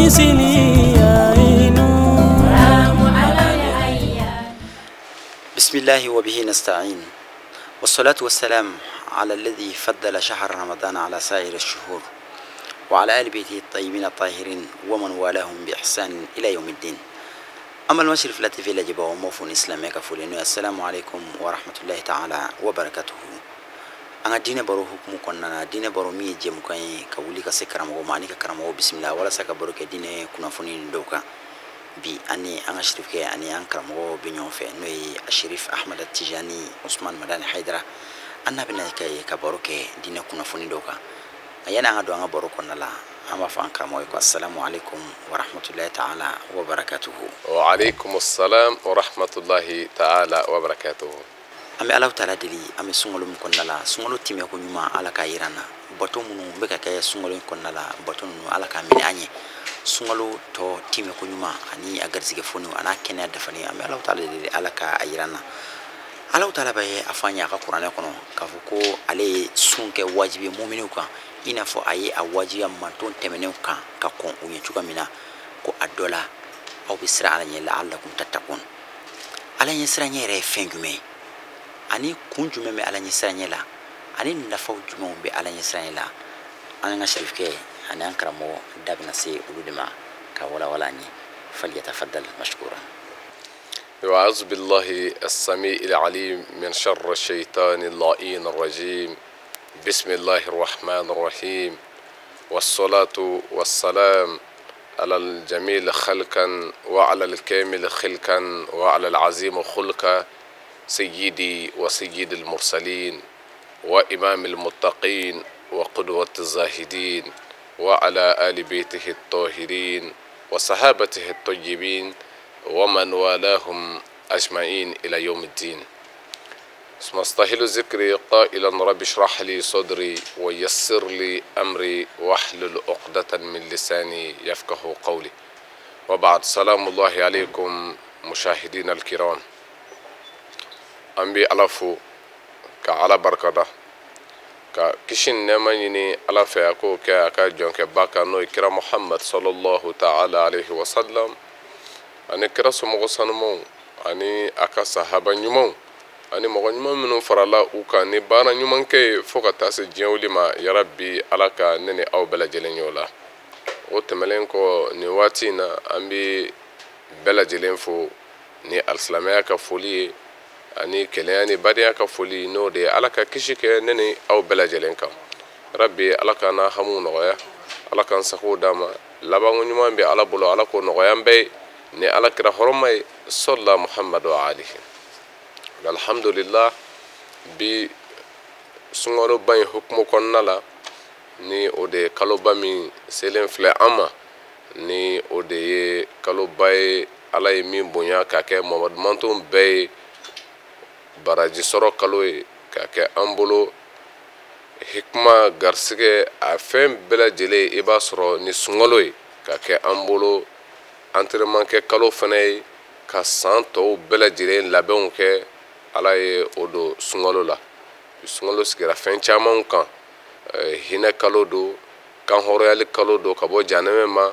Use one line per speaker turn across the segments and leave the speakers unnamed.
ومثلي عين.
بسم الله وبه نستعين، والصلاة والسلام على الذي فضل شهر رمضان على سائر الشهور، وعلى آل بيته الطيبين الطاهرين ومن والاهم بإحسان إلى يوم الدين. أما المشرف لطيف لجبا وموفون إسلامي كفولين، السلام عليكم ورحمة الله تعالى وبركاته. An ka diinɛ baro hukumu kɔnɔna na, diinɛ baro min ye jɛmukan ye ka wuli ka se karamɔgɔ ma ani ka karamɔgɔ bisimila walasa ka baro kɛ diinɛ kunnafoni dɔw kan. Bi ani an ka sirifukɛ ani an karamɔgɔ bɛ ɲɔgɔn fɛ, n'o ye Sherif Ahmad Tijani Usman Madani Haidara. An n'a bɛna kɛ ka baro kɛ diinɛ kunnafoni dɔw kan. Nka yanni an ka don an ka baro kɔnɔna la, an b'a fɔ an karamɔgɔ ye ko assalamu alaikum wa rahmatullahi ta'ala wa barakatuhu.
Wa alaikum assalam wa rahmatullahi ta'ala wa barakatuhu.
An bɛ Alahu taala deli, an bɛ sunkalo min kɔnɔna la, sunkalo tɛmɛ ko ɲuman Ala k'a yira an na. Bato minnu bɛ ka kɛ sunkalo in kɔnɔna la, bato ninnu Ala k'a minɛ an ye. Sunkalo tɔ tɛmɛ ko ɲuman ani a garisɛgɛ foni a n'a kɛnɛya dafalen, an bɛ Alahu taala deli Ala k'a yira an na. Alahu taala bɛ a fɔ an ye a ka kuranɛ kɔnɔ k'a fɔ ko ale ye sun kɛ wajibi ye muminiw kan, i n'a fɔ a ye a wajibiya manton tɛmɛnenw kan ka kɔn u ɲɛ cogoya min na, ko a dɔ la aw bɛ siran Ala ɲɛ, la'allakum tattaqun. Ala ɲɛ siran ɲɛ yɛrɛ ye fɛn jumɛn ye, ani kun jumɛn bɛ Ala ɲɛ siran ɲɛ la, ani nafaw jumɛnw bɛ Ala ɲɛ siran ɲɛ la? An ka sherifukɛ ani an karamɔgɔ da bɛna se olu de ma ka walawala an ye. Falyatafaddal mashkuran.
أعوذ بالله السميع العليم من شر الشيطان اللعين الرجيم. بسم الله الرحمن الرحيم، والصلاة والسلام على الجميل خلقا وعلى الكامل خلقا وعلى العظيم خلقا، سيدي وسيد المرسلين وإمام المتقين وقدوة الزاهدين، وعلى آل بيته الطاهرين وصحابته الطيبين ومن والاهم أجمعين إلى يوم الدين. ثم استهل ذكري قائلا رب اشرح لي صدري ويسر لي أمري واحلل عقدة من لساني يفقه قولي. وبعد، سلام الله عليكم مشاهدين الكرام. An bɛ Ala fo ka Ala barikada ka kisi ni nɛɛma ɲini Ala fɛ, a k'o kɛ a ka jɔnkɛba kan, n'o ye kira Muhamad sallallahu ta'ala alayhi wa sallam, ani kira somɔgɔ sanumanw ani a ka sahaba ɲumanw ani mɔgɔ ɲuman minnu farala u kan ni baara ɲuman kɛ ye fo ka taa se diɲɛ wuli ma. Yarabi Ala ka ne ni aw bɛɛ lajɛlen y'o la. O tɛmɛnen kɔ, nin waati in na an bɛ bɛɛ lajɛlen fo ni alisilamɛya ka foli ye ani kelenya ni badenya ka foli, n'o de ye Ala ka kisi kɛ ne ni aw bɛɛ lajɛlen kan. Rabbi Ala k'an n'a hamiw nɔgɔya, Ala k'an sagow d'an ma, labanko ɲuman bɛ Ala bolo, Ala k'o nɔgɔya an bɛɛ ye ni Ala kira hɔrɔma ye, sɔlla Muhammadu alihi. Alhamdulillah, bi sunkaloba in hukumu kɔnɔna la, ni o de ye kaloba min selen filɛ an ma, ni o de ye kaloba ye Ala ye min bonya ka kɛ Muhamadu mantonw bɛɛ ye baraji sɔrɔ kalo ye, ka kɛ an bolo hikma garisɛgɛ a fɛn bɛɛ lajɛlen i b'a sɔrɔ ni sunkalo ye, ka kɛ an bolo entraînement kɛ kalo fana ye, ka san tɔw bɛɛ lajɛlen labɛnw kɛ. Ala ye o don sunkalo la. Sunkalo sigira fɛn caman kan, hinɛ kalo don, kanhɔrɔnyali kalo don ka bɔ janɛmɛ ma,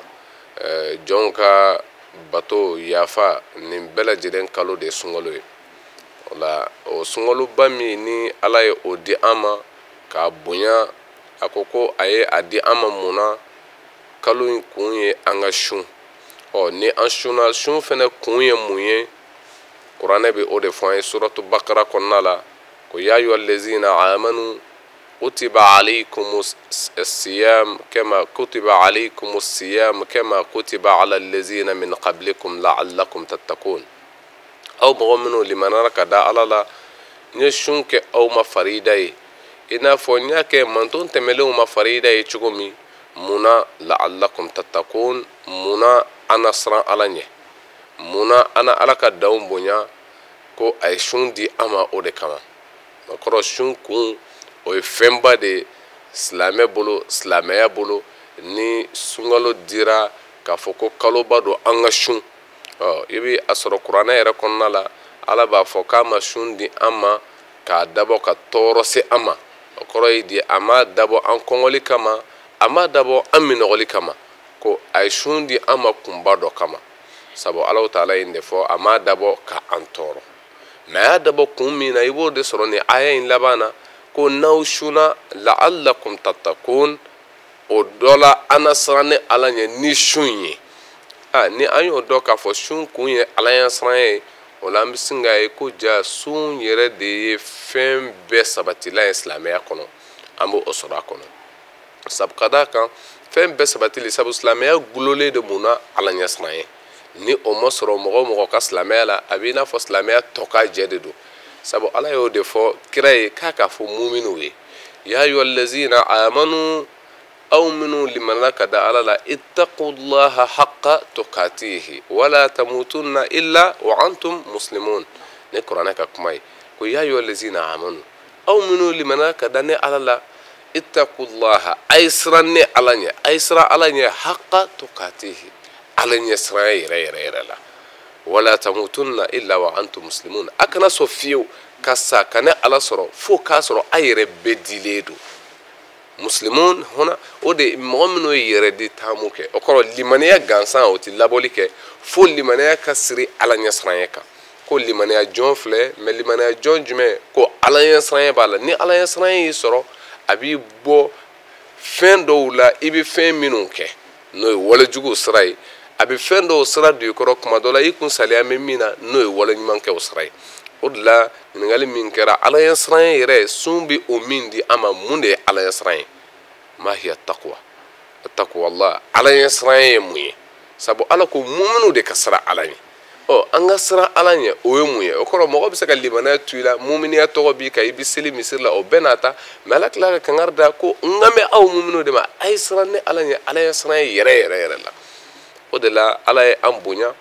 jɔnw ka bato yafa, nin bɛɛ lajɛlen kalo de ye sunkalo ye. O la, o sunkaloba min ni Ala ye o di an ma k'a bonya, a ko ko a ye a di an ma mun na? Kalo in kun ye an ka sun. Ɔ, ni an sunna, sun fɛnɛ kun ye mun ye? Kuranɛ bɛ o de fɔ an ye suratu Bakara kɔnɔna la, ko ya ayyuha allazina amanu kutiba alaykum siyam kama kutiba alaykum siyam kama kutiba ala allazina min qablikum la'allakum tattaqun. Aw mɔgɔ minnu limanara ka da Ala la, n ye sun kɛ aw ma farida ye, i n'a fɔ n y'a kɛ manton tɛmɛlenw ma farida ye cogo min. Mun na? La'allakum tattaqun. Mun na an na siran Ala ɲɛ? Mun na an na Ala ka danw bonya? Ko a ye sun di an ma o de kama. O kɔrɔ, sun kun o ye fɛnba de ye silamɛ bolo, silamɛya bolo. Ni sunkalo dira k'a fɔ ko kaloba don an ka sun, ɔ, i bɛ a sɔrɔ kuranɛ yɛrɛ kɔnɔna la, Ala b'a fɔ k'a ma sun di an ma k'a dabɔ ka tɔɔrɔ se an ma. O kɔrɔ ye di, a m'a dabɔ an kɔngɔli kama, a m'a dabɔ an minɔgɔli kama. Ko a ye sun di an ma kunba dɔ kama, sabu Alahu taala ye nin de fɔ, a m'a dabɔ ka an tɔɔrɔ, mɛ a y'a dabɔ kun min na, i b'o de sɔrɔ nin aya in laban na, ko n'aw sunna la'allakum tattakun, o dɔ la an na siran ne Ala ɲɛ ni sun in ye. Ni an y'o dɔn k'a fɔ sun kun ye Ala ɲɛsiran ye, o la an bɛ sin k'a ye ko ja sun yɛrɛ de ye fɛn bɛɛ sabatilan ye silamɛya kɔnɔ, an b'o sɔrɔ a kɔnɔ. Sabu ka d'a kan fɛn bɛɛ sabatili, sabu silamɛya gulonlen de mun na Ala ɲɛsiran ye. Ni o ma sɔrɔ mɔgɔ o mɔgɔ ka silamɛya la, a b'i n'a fɔ silamɛya tɔ ka jɛ de don. Sabu Ala y'o de fɔ kira ye k'a k'a fɔ muminuw ye, ya ayyuhallazina amanu, aw minnu limanna ka da Ala la, ittaqullaha haqqa tuqatihi wala tamutunna illa wa antum muslimun. Ne kuranɛ ka kuma ye ko ya ayyuhallazina amanu, aw minnu limanna ka da ne Ala la, ittaqullaha, a ye siran ne Ala ɲɛ, a ye siran Ala ɲɛ, haqqa tuqatihi, Ala ɲɛ siran yɛrɛ yɛrɛ yɛrɛ la, wala tamutunna illa wa antum muslimun, a kana sɔn fiyewu ka sa ka ne Ala sɔrɔ fo k'a sɔrɔ a yɛrɛ bɛɛ dilen don. Muslimun hona, o de mɔgɔ minnu ye yɛrɛ di taamu kɛ, o kɔrɔ limaniya gansan o ti labɔli kɛ fo limaniya ka siri Ala ɲɛsiranya kan. Ko limaniya jɔn filɛ, mɛ limaniya jɔn jumɛn? Ko Ala ɲɛsiranya b'a la. Ni Ala ɲɛsiranya y'i sɔrɔ, a b'i bɔ fɛn dɔw la i bɛ fɛn minnu kɛ, n'o ye walejuguw sira ye, a bɛ fɛn dɔw sira don i kɔrɔ kuma dɔ la i kun saliya bɛ min na, n'o ye wale ɲuman kɛ o sira ye. O de la ɲininkali min kɛra, Ala ɲɛsiranya yɛrɛ sun bɛ o min di an ma, mun de ye Ala ɲɛsiranya ye? Ma hiya taqwa, taqwa Allah, Ala ɲɛsiranya ye mun ye? Sabu Ala ko muminu de ka siran Ala ɲɛ. An ka siran Ala ɲɛ o ye mun ye? O kɔrɔ mɔgɔ bɛ se ka limaniya to i la, muminiya tɔgɔ b'i kan, i bɛ seli misiri la, o bɛɛ n'a ta, mɛ Ala tila ka kangari da ko n kan bɛ aw muminu de ma, a ye siran ne Ala ɲɛ, Ala ɲɛsiranya yɛrɛ yɛrɛ yɛrɛ la. O de la Ala ye an bonya,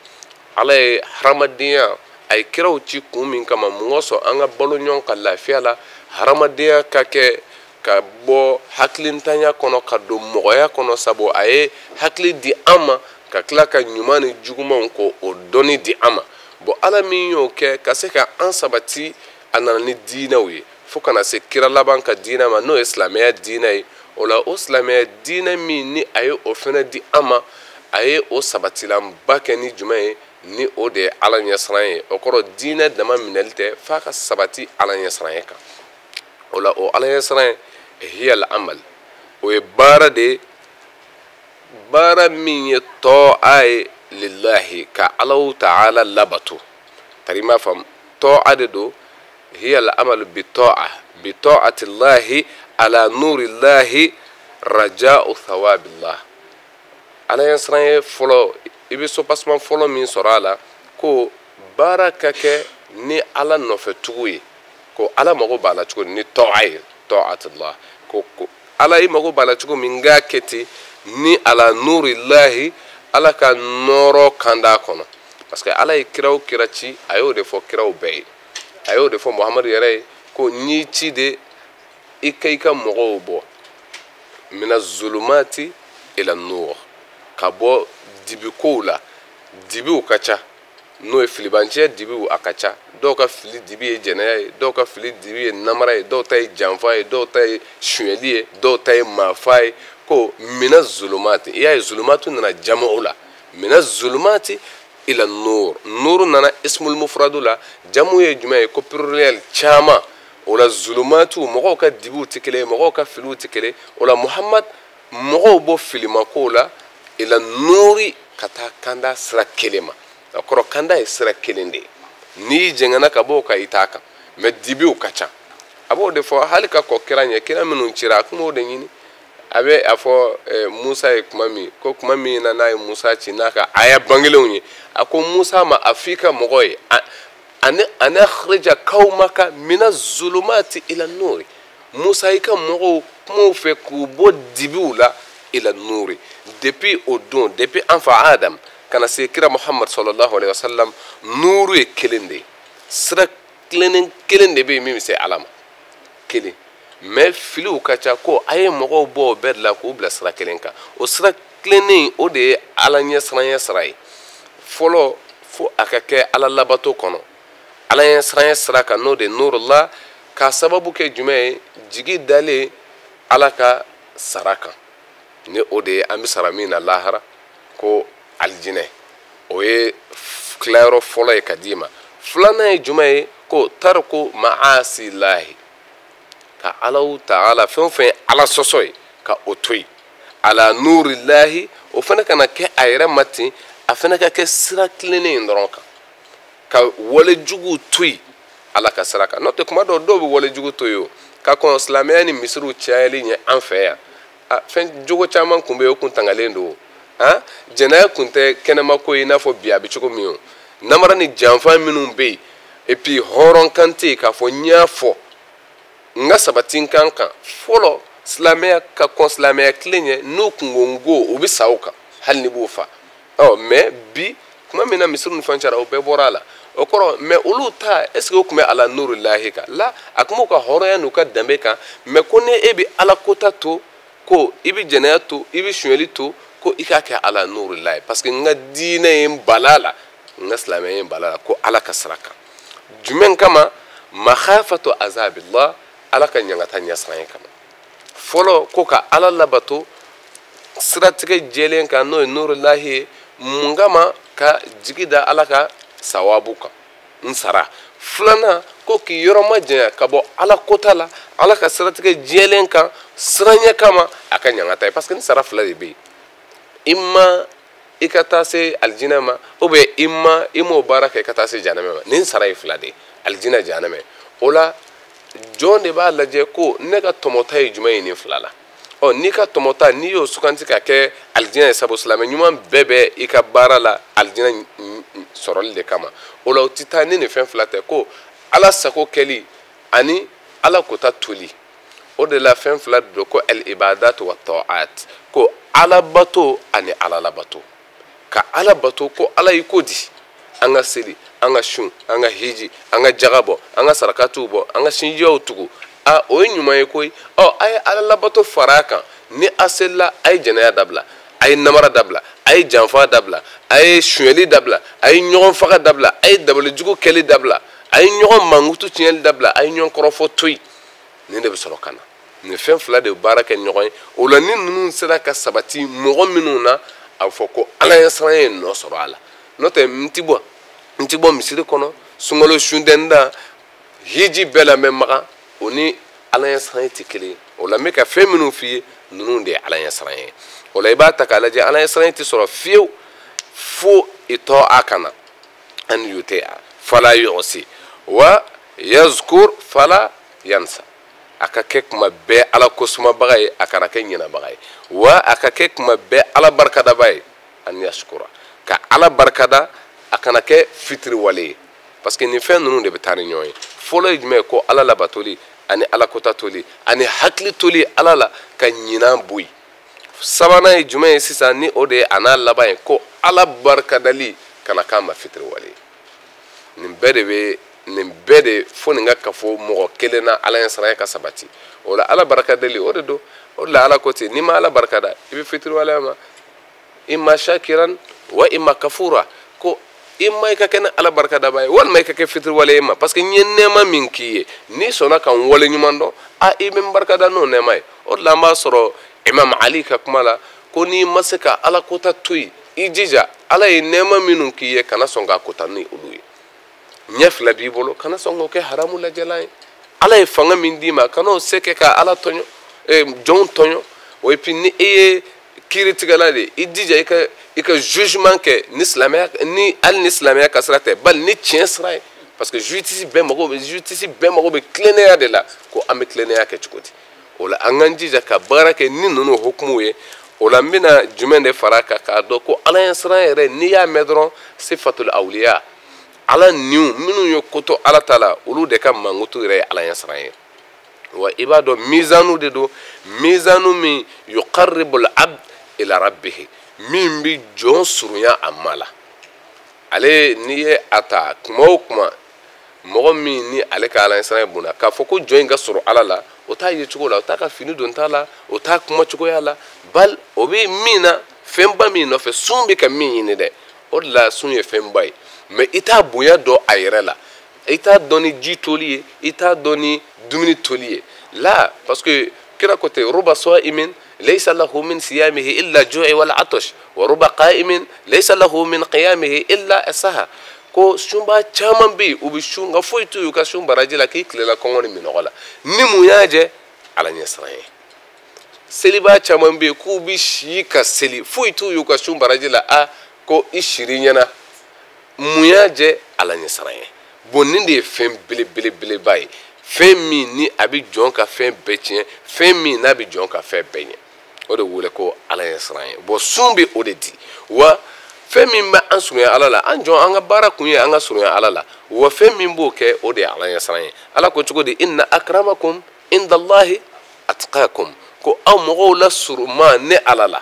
Ala ye hadamadenya, a ye kiraw ci kun min kama, mun ka sɔn an ka balo ɲɔgɔn ka lafiya la, hadamadenya ka kɛ ka bɔ hakilintanya kɔnɔ ka don mɔgɔya kɔnɔ, sabu a ye hakili di an ma ka tila ka ɲuman ni jugumanw ko o dɔnni di an ma. Bon, Ala min y'o kɛ ka se ka an sabati, a nana ni diinɛw ye fo kana se kira laban ka diinɛ ma, n'o ye silamɛya diinɛ ye. O la o silamɛya diinɛ min ni a ye o fɛnɛ di an ma, a ye o sabatilanba kɛ ni jumɛn ye? Ni o de ye Ala ɲɛsiran ye. O kɔrɔ diinɛ dama minɛli tɛ, f'a ka sabati Ala ɲɛsiran ye kan. O la o Ala ɲɛsiran ye hiya al-amal, o ye baara de ye, baara min ye tɔ'a ye lillahi, ka Alahu taala labato. Tari m'a faamu, tɔ'a de don, hiya al-amalu bi tɔ'a, bi tɔ'atillahi ala nurillahi raja'u thawabillah. Ala ɲɛsiran ye fɔlɔ, i bɛ sopasima fɔlɔ min sɔrɔ a la, ko baara ka kɛ ni Ala nɔfɛ tugu ye, ko Ala mago b'a la cogo ni tɔ'a ye, tɔ'atillah, ko Ala i mago b'a la cogo min, n k'a kɛ ten ni ala nurillahi, Ala ka nɔɔrɔ kan d'a kɔnɔ. Parce que Ala ye kira o kira ci, a y'o de fɔ kiraw bɛɛ ye, a y'o de fɔ Muhamadu yɛrɛ ye, ko n y'i ci de i ka i ka mɔgɔw bɔ mina zulumati ila nur, ka bɔ dibikow la. Dibiw ka ca, n'o ye filibancɛ dibiw, a ka ca. Dɔw ka fili dibi ye jɛnɛya ye, dɔw ka fili dibi ye namara ye, dɔw ta ye janfa ye, dɔw ta ye sonyɛli ye, dɔw ta ye maafa ye. Ko mina zulumati, i y'a ye zulumatu nana jamu la, mina zulumati ila nur, nur nana ismul mufradu la, jamu ye jumɛn ye? Ko pluriel caman. O la zulumatu, mɔgɔw ka dibiw tɛ kelen ye, mɔgɔw ka filiw tɛ kelen. O la Muhammad mɔgɔw bɔ filimakow la ila nuri, ka taa kanda sira kelen ma. A kɔrɔ kanda ye sira kelen de ye, n'i jɛngɛnna ka bɔ o kan i t'a kan, mɛ dibiw ka ca. A b'o de fɔ hali ka kɔ kira ɲɛ, kira minnu cira a kun b'o de ɲini. A bɛ a fɔ Musa ye kuma min, ko kuma min na n'a ye Musa ci n'a ka aya bangelenw ye, a ko Musa ma, a f'i ka mɔgɔ ye, an akhrija kawmaka mina zulumati ila nuri. Musa i ka mɔgɔw kumaw fɛ k'u bɔ dibiw la ila nuri. Depuis o don, depuis an fa Adam ka na se kira Muhammad sallallahu alaihi wasallam, nuru ye kelen de ye, sira tilennen kelen de bɛ yen min bɛ se Ala ma, kelen. Mɛ filiw ka ca, ko a ye mɔgɔw bɔ o bɛɛ de la k'u bila sira kelen kan. O sira tilennen o de ye Ala ɲɛsiranya sira ye. Fɔlɔ fo a ka kɛ Ala labato kɔnɔ, Ala ɲɛsiranya sira kan, n'o de ye nurula, k'a sababu kɛ jumɛn ye? Jigi dalen Ala ka sara kan, ni o de ye an bɛ sara min na lahara. alijinɛ. O ye tilayɔrɔ fɔlɔ ye ka d'i ma. Filanan ye jumɛn ye? Ko tariku maasilahi, ka Alahu taala fɛn o fɛn ye Ala sɔsɔ ye ka o to yen. Ala nurilahi, o fana kana kɛ a yɛrɛ ma ten, a fana ka kɛ sira tilennen in dɔrɔn kan, ka wale juguw to yen Ala ka sira kan. N'o tɛ kuma dɔw bɛ wale jugu to yen o, ka kɔn silamɛya ni misiriw cayali ɲɛ an fɛ yan. A fɛn jogo caman kun bɛ yen o kun tangalen don. Han, jɛnɛya kun tɛ kɛnɛma ko ye i n'a fɔ bi a bɛ cogo min o. Namara ni janfa minnu bɛ yen, et puis hɔrɔn kan tɛ yen k'a fɔ n y'a fɔ n ka sabati n kan kan. Fɔlɔ silamɛya ka kɔn silamɛya tile ɲɛ, n'u kun ko n ko u bɛ sa o kan hali ni b'o fa. Ɔ mais bi tuma min na misiriw ni fɛn cayara, o bɛɛ bɔra a la. O kɔrɔ, mais olu ta est ce que o tun bɛ ala nurilahi kan la? A tun b'u ka hɔrɔnya n'u ka danbe kan. Mais ko ni e bɛ ala kota to, ko i bɛ jɛnɛya to, i bɛ sonyɛli to, ko i k'a kɛ ala nurilahi, parce que n ka diinɛ ye n bala la, n ka silamɛya ye n bala la, ko ala ka sira kan. Jumɛn kama? Makhafatu azabillah, ala ka ɲangata ɲɛsiranɲɛ kama. Fɔlɔ ko ka ala labato siratigɛ jɛlen kan, n'o ye nurilahi ye. Mun kama? Ka jigi da ala ka sawabu kan, n sara. Filanan ko k'i yɔrɔ majanya ka bɔ ala kota la, ala ka siratigɛ jɛlen kan, siranɲɛ kama a ka ɲangata ye. Parce que ni sara fila de bɛ yen, i ma i ka taa se alijinɛ ma, ou bien i ma i m'o baara kɛ i ka taa se jahanamɛ ma. Nin sara ye fila de ye, alijinɛ, jahanamɛ. O la jɔn de b'a lajɛ ko ne ka tɔmɔta ye jumɛn ye nin fila la. Ɔ n'i ka tɔmɔta n'i y'o suganti ka kɛ alijinɛ ye, sabu silamɛ ɲuman bɛɛ bɛ i ka baara la alijinɛ sɔrɔli de kama. O la o tɛ taa ni nin fɛn fila tɛ, ko ala sago kɛli ani ala kota toli. O de la fɛn fila de don, ko al ibadat wa ta'at, ko ala bato ani ala labato. Ka ala bato ko ala y'i ko di, an ka seli, an ka sun, an ka hiji, an ka jaga bɔ, an ka sarakatiw bɔ, an ka sinjiyaw tugu, a o ye ɲuman ye koyi. Ɔ a ye ala labato fara a kan, ni a selila a ye jɛnɛya dabila, a ye namara dabila, a ye janfa dabila, a ye sonyɛli dabila, a ye ɲɔgɔn faga dabila, a ye dabalijugu kɛli dabila, a ye ɲɔgɔn mankutu tiɲɛli dabila, a ye ɲɔgɔn kɔrɔfɔ to yen. Nin de bɛ sɔrɔ ka na. Nin fɛn fila de baara kɛ ɲɔgɔn ye. O la ni ninnu sera ka sabati mɔgɔ minnu na, a bɛ fɔ ko ala ɲɛsiranɲɛ ye nɔ sɔrɔ a la. N'o tɛ n ti bɔ misiri kɔnɔ, sunkalo sundɛnda, hiji bɛɛ la n bɛ magan, o ni ala ɲɛsiranɲɛ tɛ kelen ye. O la n bɛ ka fɛn minnu f'i ye, ninnu de ye ala ɲɛsiranɲɛ ye. O la i b'a ta k'a lajɛ, ala ɲɛsiranɲɛ tɛ sɔrɔ fiyewu fo i tɔ a kana an yutia fala yusi wa yazkur fala yansa. A ka kɛ kuma bɛɛ ala kosumabaga ye, a kana kɛ ɲinabaga ye, wa a ka kɛ kuma bɛɛ ala barikadaba ye, an yashkura, ka ala barikada, a kana kɛ fitiriwale ye. Parce que nin fɛn ninnu de bɛ taa ni ɲɔgɔn ye. Fɔlɔ ye jumɛn ye? Ko ala labatoli ani ala kota toli ani hakili toli ala la, ka ɲinan bɔ yen. Sabanan ye jumɛn ye sisan? Ni o de ye a n'a laban ye, ko ala barikadali kana k'a ma fitiriwale ye. Nin bɛɛ de bɛ nin bɛɛ de fo nin ka kafo mɔgɔ kelen na ala ɲɛsiranya ka sabati. O la ala barikadali o de don. O de la ala ko ten, n'i ma ala barikada i bɛ fitiriwale ma, imma shakiran wa imma kafura, ko i ma i ka kɛ ni ala barikadaba ye walima i ka kɛ fitiriwale ye ma. Parce que n ye nɛɛma min k'i ye, n'i sɔnna ka n wale ɲuman dɔn, a i bɛ n barikada n'o nɛɛma ye. O de la an b'a sɔrɔ Imam Ali ka kuma la ko n'i ma se ka ala kota to yen, i jija ala ye nɛɛma minnu k'i ye, kana sɔn k'a kota ni olu ye. Ɲɛ fila b'i bolo, kana sɔn k'o kɛ haramu lajɛlan ye. Ala ye fanga min d'i ma, kana o se kɛ ka ala tɔɲɔ, jɔnw tɔɲɔ. O et puis ni e ye kiiritigɛla de ye, i jija i ka jugement kɛ ni silamɛya, ni hali ni silamɛya ka sira tɛ, bali ni tiɲɛ sira ye. Parce que justice bɛɛ mago bɛ tilennenya de la, ko an bɛ tilennenya kɛ cogo di. O la an k'an jija ka baara kɛ ni ninnu hukumu ye. O la n bɛna jumɛn de fara a kan k'a dɔn ko ala ɲɛsiran yɛrɛ, n'i y'a mɛn dɔrɔn sifatul awliya, ala niw minnu ye koto ala ta la, olu de ka mankutu yɛrɛ ye ala ɲɛsiran ye. Wa i b'a dɔn mizanu de don, mizanu min yuqarribul abd ila rabbihi, min bɛ jɔn surunya a ma la. Ale n'i ye a ta kuma o kuma, mɔgɔ min ni ale ka ala ɲɛsiran bonya, k'a fɔ ko jɔn in ka sɔrɔ ala la, o t'a ye cogo la, o t'a ka fini don ta la, o t'a kuma cogoya la, bal o bɛ min na, fɛnba min nɔfɛ, sun bɛ ka min ɲini dɛ. O de la sun ye fɛnba ye, mais i t'a bonya dɔn a yɛrɛ la, i t'a dɔn ni ji toli ye, i t'a dɔn ni dumuni toli ye la. Parce que kira ko ten, ruba sa'imin laysa lahu min siyamihi illa ju'i wal atash wa ruba qa'imin laysa lahu min qiyamihi illa as-sahar. Ko sunba caman bɛ yen, u bɛ sun nka foyi t'u ka sun baraji la k'i tilela kɔngɔ ni minɔgɔ la. Ni mun y'a jɛ? Ala ɲɛsiran ye. Seliba caman bɛ yen k'u bɛ si ka seli, foyi t'u y'u ka sun baraji la, a ko i siri ɲɛna. Mun y'a jɛ? Ala ɲɛsiran ye. Bon, nin de ye fɛn belebelebeleba ye, fɛn min ni a bɛ jɔn ka fɛn bɛɛ tiɲɛ, fɛn min n'a bɛ jɔn ka fɛn bɛɛ ɲɛ, o de wele ko ala ɲɛsiran ye. Bon, sun bɛ o de di. Wa fɛn min bɛ an surunya ala la, an jɔn an ka baara kun ye an ka surunya ala la, wa fɛn min b'o kɛ o de ye ala ɲɛsiran ye. Ala ko cogo di? Inna akramakum indallahi atqakum. Ko aw mɔgɔw la surunma ne ala la,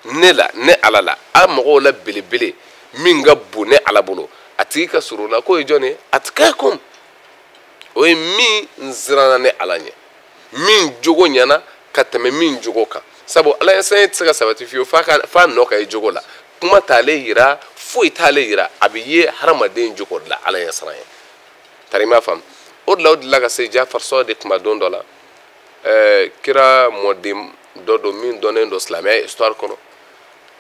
ne la, ne ala la, aw mɔgɔw la belebele min ka bon ne ala bolo, a tigi ka surun la, k'o ye jɔn ye? Atqakum, o ye min siranna ne ala ɲɛ, min jogo ɲɛna ka tɛmɛ min jogo kan. Sabu ala ɲɛsiranɲɛ tɛ se ka sabati fiyewu f'a nɔ ka ye jogo la. Kuma t'ale yira, foyi t'ale yira, a bɛ ye hadamaden jogo de la ala ɲɛsiranɲɛ. Tari i m'a faamu? O de la o delila ka se Jafar Sadiq kuma don dɔ la, kira mɔden dɔ don min dɔnnen don silamɛya histoire kɔnɔ.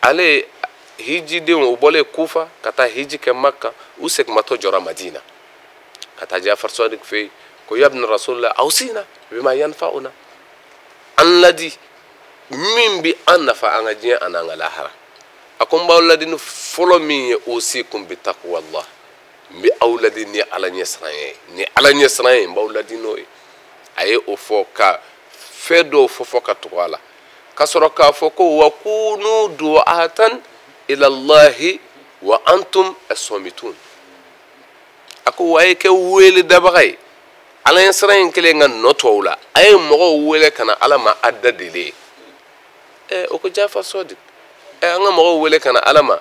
Ale hijidenw o bɔlen Kufa ka taa hiji kɛ Makka, u segimatɔ jɔra Madina ka taa Jafar Sadiq fɛ yen ko yabna rasulillah awsina bima yanfa'una, an ladi min bɛ an nafa an ka diɲɛ an'an ka lahara. A ko n b'aw ladi ni fɔlɔ min ye, usikum bi taqwallah, n bɛ aw ladi ni ala ɲɛsiran ye, ni ala ɲɛsiran ye n b'aw ladi n'o ye. A ye o fɔ ka fɛn dɔw fɔ ka tugu a la, ka sɔrɔ k'a fɔ ko wa kunu du'atan ila Allahi wa antum as-samitun. A ko wa a ye kɛ wele dabaga ye, ala ɲɛsiran in kɛlen ka nɔ to aw la, a ye mɔgɔw wele ka na ala ma a da deli ye. O ko Jafar Sadiq, an ka mɔgɔw wele ka na ala ma,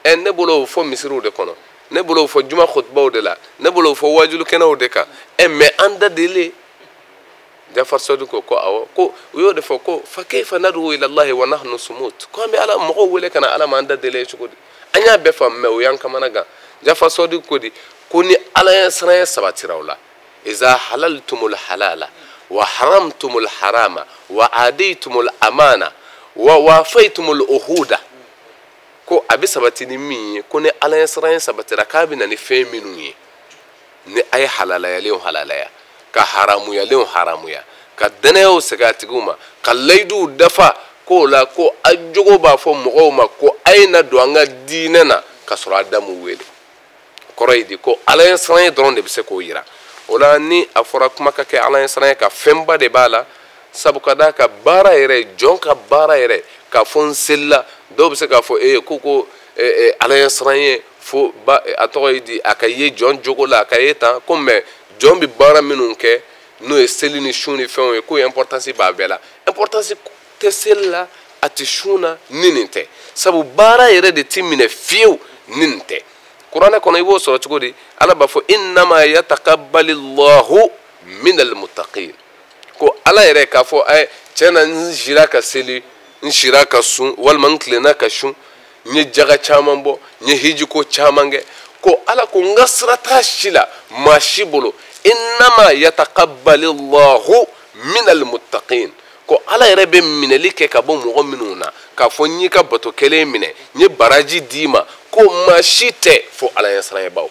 ne bolo o fɔ misiriw de kɔnɔ, ne bolo o fɔ juma khutbaw de la, ne bolo o fɔ wajulukɛnɛw de kan, mɛ an da deli. Jafar Sadiq ko ko awɔ, ko u y'o de fɔ ko fa kayfa nad'u ila Allahi wa nahnu sumut, ko an bɛ ala mɔgɔw wele ka na ala ma an da deli cogo di? An y'a bɛɛ faamu mɛ o y'an kamana gan. Jafar Sadiq ko di ko ni ala ɲɛsiranɲɛ sabatira o la, iza halaltumul halala wa haramtumul harama wa adaytumul amana wa wafaytumul uhuda, ko a bɛ sabati ni min ye, ko ni ala ɲɛsiranɲɛ sabatira k'a bɛ na ni fɛn minnu ye, ni a ye halalayalenw halalaya, ka haramuyalenw haramuya, ka dɛnɛyaw segin a tigiw ma, ka layiduw dafa, k'o la ko a jogo b'a fɔ mɔgɔw ma ko a ye na don an ka diinɛ na ka sɔrɔ a da m'u wele. Kɔrɔ ye di? Ko ala ɲɛsiranɲɛ dɔrɔn de bɛ se k'o yira. O la ni a fɔra kuma ka kɛ ala ɲɛsiranɲɛ kan, fɛnba de b'a la. Sabu ka d'a ka baara yɛrɛ, jɔn ka baara yɛrɛ, k'a fɔ n selila, dɔw bɛ se k'a fɔ ko ala ɲɛsiranɲɛ fo a tɔgɔ ye di, a ka ye jɔn jogo la, a ka ye tan ko mɛ jɔn bɛ baara minnu kɛ n'o ye seli ni sun ni fɛnw ye, k'o importance b'a bɛɛ la. Importance tɛ seli la, a tɛ sun na ni nin tɛ, sabu baara yɛrɛ de ti minɛ fiyewu ni nin tɛ. Kuranɛ kɔnɔ i b'o sɔrɔ cogo di? Ala b'a fɔ innama yataqabbalillahu minal muttaqin, ko ala yɛrɛ k'a fɔ tiɲɛ na n sira ka seli, n sira ka sun, walima n tilenna ka sun, n ye jaga caman bɔ, n ye hijiko caman kɛ, ko ala ko n ka sira t'a si la maa si bolo. Innama yataqabbalillahu minal muttaqin, ko ala yɛrɛ bɛ minɛli kɛ ka bɔ mɔgɔ minnu na, k'a fɔ n y'i ka bato kelen minɛ, n ye baraji d'i ma, ko maa si tɛ fo ala ɲɛsiranɲɛbaw.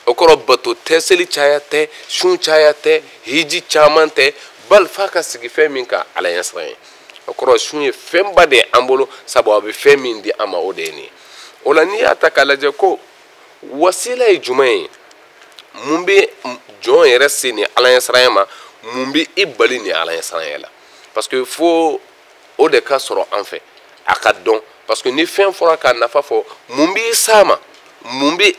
O kɔrɔ bato tɛ, seli caya tɛ, sun caya tɛ, hiji caman tɛ, bali f'a ka sigi fɛn min kan ala ɲɛsiranɲɛ. O kɔrɔ sun ye fɛnba de ye an bolo, sabu a bɛ fɛn min di an ma o de ye nin ye. O la n'i y'a ta k'a lajɛ ko wasila ye jumɛn ye, mun bɛ jɔn yɛrɛ se nin ala ɲɛsiranɲɛ ma, mun bɛ i bali nin ala ɲɛsiranɲɛ la? Parce que fo o de ka sɔrɔ an fɛ, a ka dɔn. Parce que ni fɛn fɔra k'a nafa fɔ, mun b'i s'a ma, mun bɛ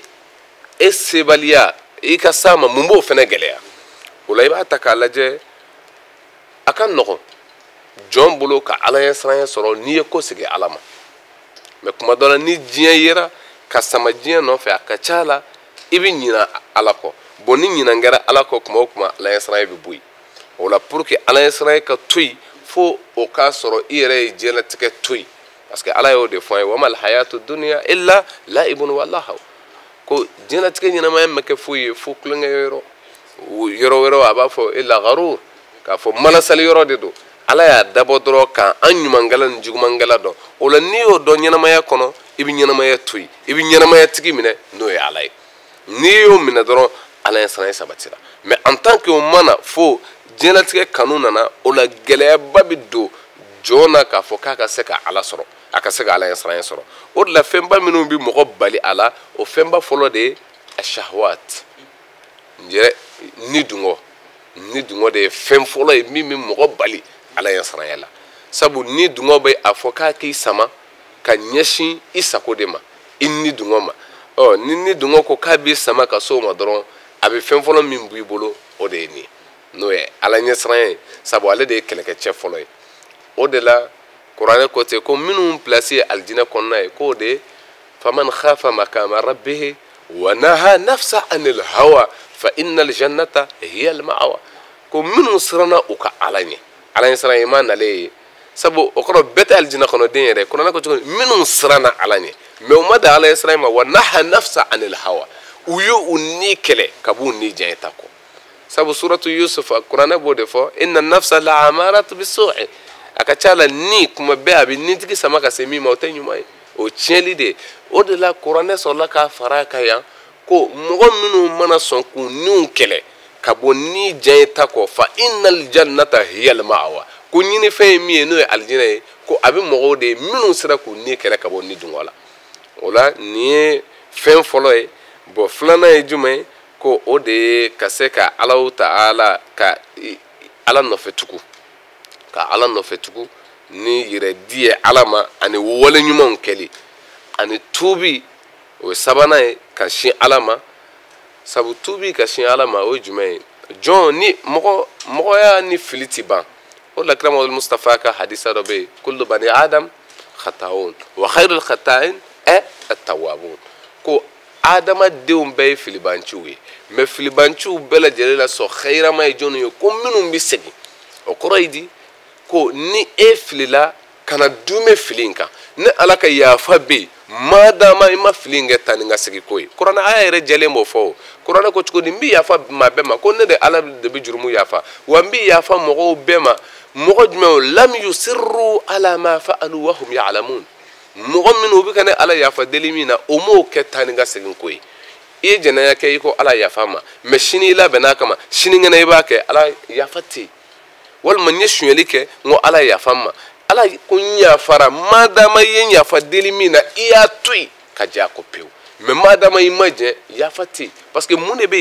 e sebaliya i ka s'a ma, mun b'o fɛnɛ gɛlɛya? O la i b'a ta k'a lajɛ, a ka nɔgɔn jɔn bolo ka ala ɲɛsiranɲɛ sɔrɔ n'i ye ko sigi ala ma. Mɛ kuma dɔ la ni diɲɛ yera ka sama diɲɛ nɔfɛ, a ka ca la i bɛ ɲina ala kɔ. Bon, ni ɲinan kɛra ala kɔ kuma o kuma, ala ɲɛsiranɲɛ bɛ bɔ yen. O la pour que ala ɲɛsiranɲɛ ka to yen, fo o k'a sɔrɔ i yɛrɛ ye diɲɛlatigɛ to yen. Parce que ala y'o de fɔ an ye, wamal hayatu dunya illa laibun wa lahaw, ko diɲɛlatigɛ ɲɛnamaya ma kɛ foyi ye fo kulonkɛ yɔrɔ. Yɔrɔ wɛrɛw a b'a fɔ illa gharur, k'a fɔ malasali yɔrɔ de don. Ala y'a dabɔ dɔrɔn k'an ɲumankɛla ni jugumankɛla dɔn. O la n'i y'o dɔn ɲɛnamaya kɔnɔ, i bɛ ɲɛnamaya to yen, i bɛ ɲɛnamaya tigi minɛ n'o ye Ala ye. N'i y'o minɛ dɔrɔn, Ala ɲɛsiranɲɛ sabatira. Mais en tant que o mana fo diɲɛlatigɛ kanu nana, o la gɛlɛyaba bɛ don jɔn na k'a fɔ k'a ka se ka Ala sɔrɔ, a ka se ka Ala ɲɛsiranɲɛ sɔrɔ. O de la fɛnba minnu bɛ mɔgɔ bali a la, o fɛnba fɔlɔ de ye ashahwat, yɛrɛ ni dungɔ. Ni dungɔ de ye fɛn fɔlɔ ye min bɛ mɔgɔ bali Ala ɲɛsiranɲɛ la. Sabu ni dungɔ bɛ a fɔ k'a k'i sama ka ɲɛsin i sago de ma, i ni dungɔ ma. Ɔ ni ni dungɔ ko k'a b'i sama ka s'o ma dɔrɔn, a bɛ fɛn fɔlɔ min b'i bolo, o de ye nin ye, n'o ye Ala ɲɛsiranɲɛ ye. Sabu ale de ye kɛlɛkɛcɛ fɔlɔ ye. O de la kuranɛ ko ten ko minnu pilasi ye alijinɛ kɔnɔna ye, k'o de ye faman khafa makama rabbihi wa naha nafsa anil hawa fa innal jannata hiya al ma'wa. Ko minnu siranna u ka Ala ɲɛ, Ala ɲɛsiranɲɛ ma nalen ye. Sabu o kɔrɔ bɛɛ tɛ alijinɛ kɔnɔ den yɛrɛ. Kuranɛ ko cogo min, minnu siranna Ala ɲɛ, mɛ u ma dan Ala ɲɛsiranɲɛ ma, wa naha nafsa anil hawa, u y'u ni kɛlɛ ka b'u ni diɲɛ ta kɔ. Sabu suratu Yusuf, kuranɛ b'o de fɔ, inna nafsa la amaratu bisu'i. A ka ca la ni kuma bɛɛ a bɛ nitigi sama ka se min ma, o tɛ ɲuman ye, o tiɲɛli de ye. O de la kuranɛ sɔrɔla k'a fara a kan yan ko mɔgɔ minnu mana sɔn k'u niw kɛlɛ ka bɔ ni diɲɛ ta kɔ, fa innal jannata hiya al ma'wa, ko ɲinifɛn ye min ye n'o ye alijinɛ ye, ko a bɛ mɔgɔw de ye minnu sera k'u ni kɛlɛ ka bɔ ni dungɔ la. O la nin ye fɛn fɔlɔ ye. Bɔn filanan ye jumɛn ye? Ko o de ye ka se ka Alahu ta'ala ka Ala nɔfɛ tugu, ka Ala nɔfɛ tugu ni yɛrɛ di ye Ala ma, ani wale ɲumanw kɛli, ani tuubi. O ye sabanan ye, ka sin Ala ma. Sabu tuubi ka sin Ala ma, o ye jumɛn ye? Jɔn ni mɔgɔ, mɔgɔya ni fili ti ban. O de la kira Muhamadu Mustafa ka hadisa dɔ bɛ yen, kullu bani adam khata'un wa khayrul khata'in at-tawwabun. Ko adamadenw bɛɛ ye filibanciw ye, mɛ filibanciw bɛɛ lajɛlen la sɔn xeyirama ye jɔnni ye? Ko minnu bɛ segin. O kɔrɔ ye di? Ko ni e filila, kana duumɛ fili in kan. Ni Ala ka yafa bɛ yen, madama i ma fili in kɛ taa ni ka segin ko ye. Kuranɛ aya yɛrɛ jɛlen b'o fɔ. O kuranɛ ko cogo di? N bɛ yafa maa bɛɛ ma, ko ne de Ala de bɛ jurumu yafa, wa n bɛ yafa mɔgɔw bɛɛ ma. Mɔgɔ jumɛn o? Lam yusirru ala ma fa'alu wa hum ya'lamun. Mɔgɔ minnu u bɛ ka ne Ala yafa deli min na, o m'o kɛ taa ni ka segin ko ye. I ye jɛnɛya kɛ, i ko Ala yafa ma, mɛ sini i labɛnna a kama, sinikɛnɛ i b'a kɛ, Ala yafa tɛ yen. Walima n ye sonyɛli kɛ, n ko Ala yafa ma, Ala ko n yafara, madama i ye yafa deli min na, i y'a to yen ka jɛ a kɔ pewu. Mɛ madama i ma jɛ, yafa tɛ yen. Parce que mun de bɛ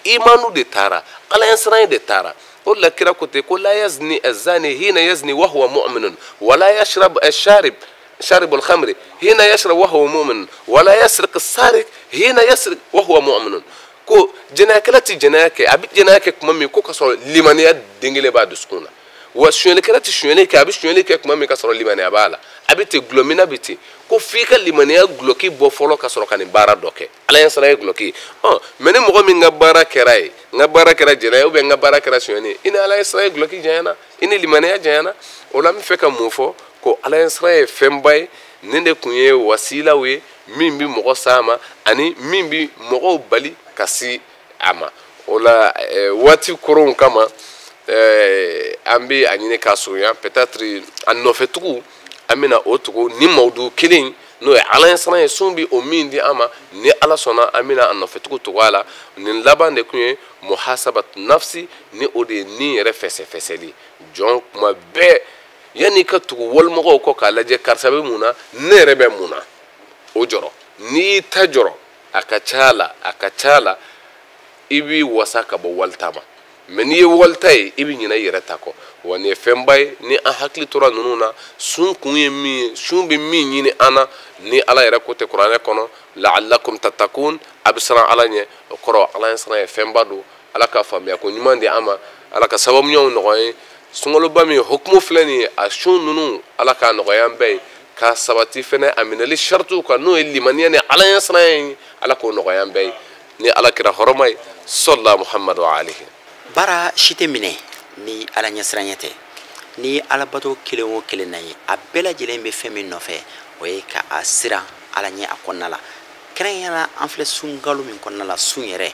yen? Imanu de taara, Ala ɲɛsiranɲɛ de taara. O de la kira ko ten ko la yazni azani hina yazni wa huwa mu'minun, wa la yashrab asharib شارب الخمر حين يشرب وهو مؤمن، ولا يسرق السارق حين يسرق وهو مؤمن. Ko jɛnɛyakɛla tɛ jɛnɛya kɛ, a bɛ jɛnɛya kɛ tuma min ko ka sɔrɔ limaniya den kelen b'a dusukun na. Wa sonyɛlikɛla tɛ sonyɛli kɛ, a bɛ sonyɛli kɛ tuma min ka sɔrɔ limaniya b'a la. A bɛ ten, gulɔminna bɛ ten, ko f'i ka limaniya gulɔki bɔ fɔlɔ ka sɔrɔ ka nin baara dɔ kɛ. Ala ɲɛsiranɲɛ ye gulɔki. Ɔ mɛ ni mɔgɔ min ka baara kɛra ye, n ka baara kɛra jɛnɛya, ou bien n ka baara kɛra sonyɛli ye, i ni Ala ɲɛsiranɲɛ gulɔki janyana, i ni limaniya janyana. O la n bɛ fɛ ka mun fɔ? Ko Ala ɲɛsiranɲɛ ye fɛnba ye. Nin de kun ye wasilaw ye min bɛ mɔgɔ s'a ma, ani min bɛ mɔgɔw bali ka se a ma. O la waati koronw kama, an bɛ a ɲini k'a surunya. Peut-être a nɔfɛtugu an bɛna o tugu ni mawudu kelen, n'o ye Ala ɲɛsiranɲɛ ye, sun bɛ o min di an ma. Ni Ala sɔnna, an bɛna a nɔfɛtugu tugu a la. Nin laban de kun ye muhasabatu nafsi, ni o de ye ni yɛrɛ fɛsɛfɛsɛli. Jɔn kuma bɛɛ yanni i ka tugu walimɔgɔw kɔ k'a lajɛ karisa bɛ mun na, ne yɛrɛ bɛ mun na, o jɔrɔ. N'i y'i ta jɔrɔ, a ka ca la, a ka ca la i b'i wasa ka bɔ walita ma. Mɛ n'i ye walita ye, i bɛ ɲinɛ i yɛrɛ ta kɔ. Wa nin ye fɛnba ye, ni an hakili tora ninnu na. Sun kun ye min ye, sun bɛ min ɲini an na, ni Ala yɛrɛ ko tɛ kuranɛ kɔnɔ, la'allakum tattaqun, a bɛ siran Ala ɲɛ. O kɔrɔ Ala ɲɛsiran ye fɛnba don. Ala ka faamuya ko ɲuman di an ma, Ala ka sababu ɲumanw nɔgɔya ye. Sunkaloba min hukumu filɛ nin ye, a sun ninnu Ala k'a nɔgɔya an bɛɛ ye, k'a sabati fɛnɛ a minɛli saritiw kan, n'o ye limaniya ni Ala ɲɛsiranɲɛ ye, Ala k'o nɔgɔya an bɛɛ ye ni Ala kira hɔrɔma ye, sɔlila Muhamadu alayhi.
Baara si tɛ minɛ ni Ala ɲɛsiranɲɛ tɛ. Ni alabato kelen o kelen na ye, a bɛɛ lajɛlen bɛ fɛn min nɔfɛ, o ye ka a siran Ala ɲɛ a kɔnɔna la. Kɛrɛnkɛrɛnnenya la, an filɛ sunkalo min kɔnɔna la, sun yɛrɛ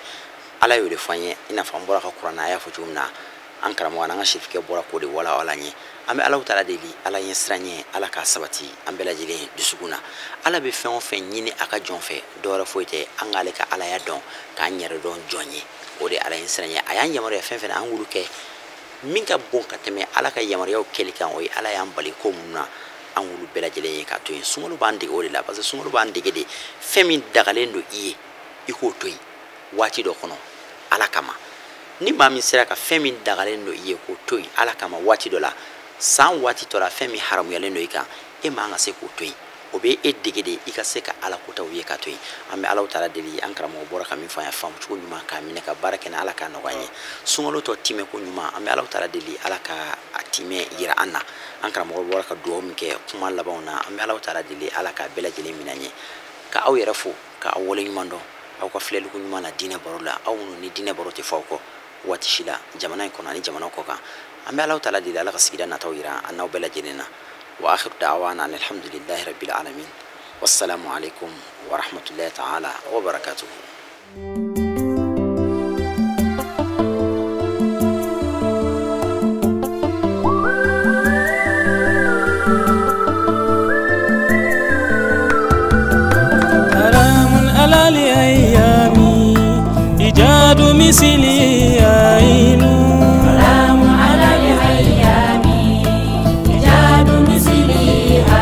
Ala y'o de fɔ an ye, i n'a fɔ an bɔra ka kuranɛ a y'a fɔ cogo min na. An karamɔgɔ n'an ka sirifikɛ bɔra k'o de walawala an ye. An bɛ Alahu taala deli, Ala ɲɛ siran ɲɛ, Ala k'a sabati an bɛɛ lajɛlen dusukun na. Ala bɛ fɛn o fɛn ɲini a ka jɔn fɛ, dɔwɛrɛ foyi tɛ, an k'ale ka Alaya dɔn, k'an yɛrɛ dɔn jɔn ye. O de ye Ala ɲɛ siran ɲɛ. A y'an yamaruya fɛn fɛn na, an k'olu kɛ. Min ka bon ka tɛmɛ Ala ka yamaruyaw kɛli kan, o ye Ala y'an bali ko minnu na, an k'olu bɛɛ lajɛlen ye k'a to yen. Sunkalo b'an dege o de la, parce que sunkalo b'an dege de fɛn min dagalen don i ye, i k'o to yen waati dɔ kɔnɔ Ala kama. Ni maa min sera ka fɛn min dagalen don i ye k'o to yen Ala kama waati dɔ la, san waati tɔ la fɛn min haramuyalen don i kan, e man ka se k'o to yen. O bɛ e dege de i ka se ka Ala kotaw ye k'a to yen. An bɛ Alahu taala deli, an karamɔgɔ bɔra ka min fɔ an ye, faamu cogo ɲuman k'a minɛ ka baara kɛ ni Ala k'a nɔgɔya an ye. Sunkalo tɔ timɛ ko ɲuman, an bɛ Alahu taala deli Ala ka a timɛ yira an na. An karamɔgɔ bɔra ka dugawu min kɛ kuma labanw na, an bɛ Alahu taala deli Ala k'a bɛɛ lajɛlen minɛ an ye. Ka aw yɛrɛ fo, ka aw waleɲuman dɔn aw ka filɛliko ɲuman na diinɛ baro la. Aw minnu ni diinɛ baro tɛ fɔ aw kɔ waati si la, jamana in kɔnɔ ani jamana kɔ kan. An bɛ Alahu taala deli Ala ka sigida nataw yira an n'aw bɛɛ lajɛlen na. Wa akhiru da'wana alhamdulillahi rabbil alamin. Wassalamu alaikum wa rahmatullahi ta'ala wa barakatuhu.
حرام على الأيام إيجاد مثلي.